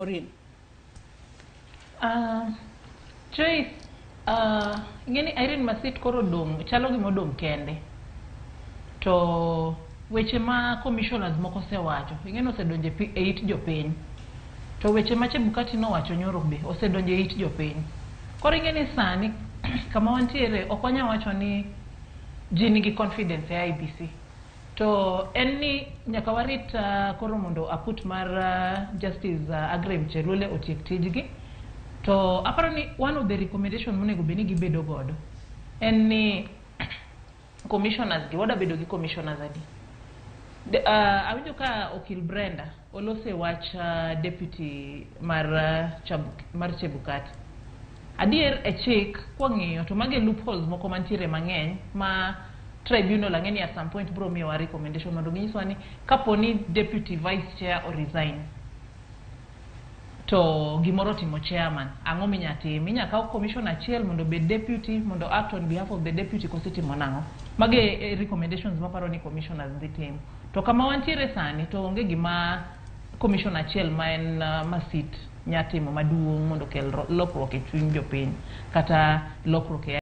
Maureen. Joyce, ing'eni Irene Masit koro odong' chalo gima odong' kende. To weche ma commissioners moko osewacho, ing'eni osedonjo e it jopiny. To weche ma Chebukati nowacho nyoro be osedonjo e it jopiny. Koro ing'eni sani kama wantiere ok wanyal wacho ni ji nigi confidence e IEBC. To en ni nyaka warit koro mondo aput mar Justice Aggrey Mchelule otiek tijgi. To aparo ni one of the recommendation monego bed ni gibedo godo en ni commissioners gi wadwa bedo gi commissioners adi. Awinjo ka okil Brenda olose wach deputy mar mar Chebukati. Adier e chik kwang'iyo to magi e loopholes moko mantiere mang'eny ma tribunal ang'e ni at some point biro miyowa recommendation mondo ginyiswa ni kapo ni deputy vice chair o resign to gimoro otimo chairman, ang'o minya tim? Inya kaw commissioner achiel mondo obed deputy mondo act on behalf of the deputy koso itimo nang'o? Magi e recommendations maparo ni commissioners dhi timo. To kama wantiere sani to onge gima commissioner achiel ma en Masit nya timo maduong' mondo okel lokruok e chuny jopiny kata lokruok e